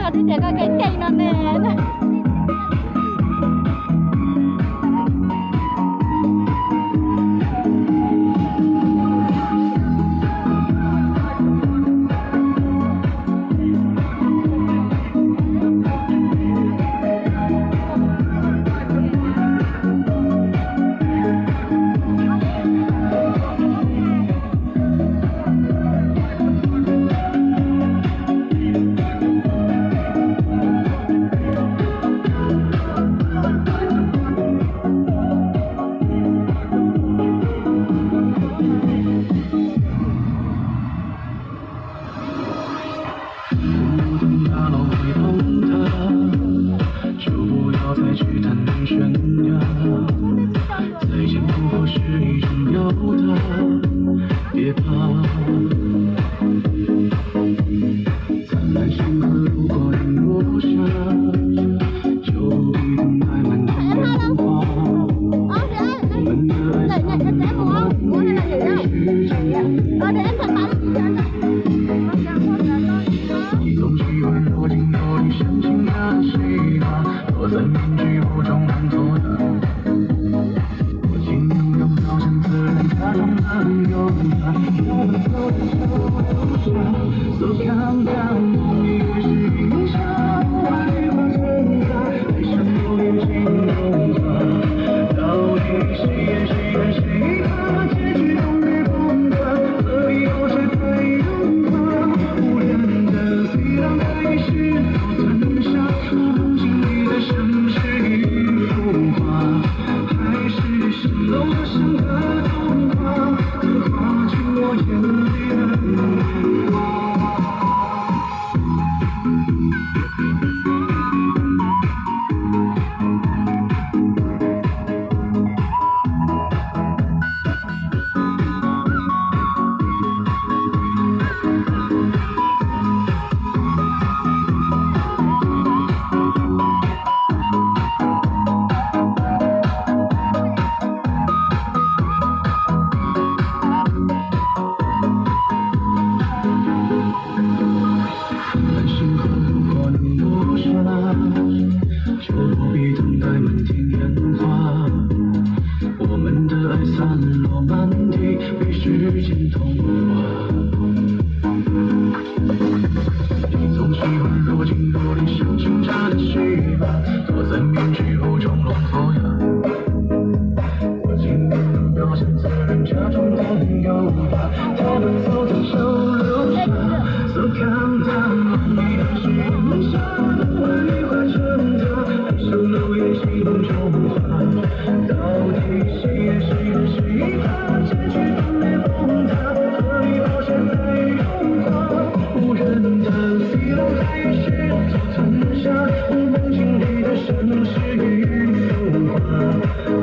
Tib tias koj kev cai no ne. 不要再去谈人生呀，再见不过是一种表达。别怕，灿烂星河如果零落下，就不必等待满天烟花。我们的爱散落满地，失去尽头。你总喜欢若即若离煽情的戏码，躲在面具后装作淡。 我尽量表现自然，假装得很优雅。我们走在小路上，所看到梦里也是云霞，万里花盛开，爱上落叶尽融化。到底谁演谁看谁怕，结局都没崩塌，何必抛开太勇敢？无人的地方开始多吞下，我梦境里的盛世一幅画。 还是蜃楼上的童话，刻画出我眼里的愿望。 但星河如果能落下，就不必等待满天烟花。我们的爱散落满地，被时间同化。 你总喜欢若即若离煽情的戏码，躲在面具后装聋作哑。我尽量表现自然，假装得很优雅。他们走在小路上，所看到梦里的云霞，万里花盛开，爱上落叶尽融化。 到底谁演谁看谁怕，结局都没崩塌，何必抛下太勇敢？无人的地方开始多吞下，我梦境里的盛世一幅画，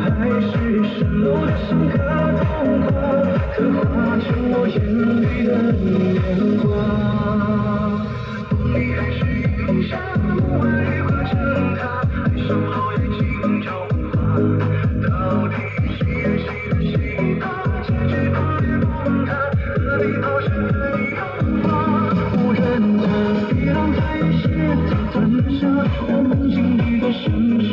还是失落的深刻童话，刻画出我眼里的年华。 梦里还是云霞，梦外花盛开，爱上落叶尽融化。到底谁演谁的戏码，结局都没崩塌，何必抛下太勇敢？无人的地方开始多吞下，我梦境里的盛世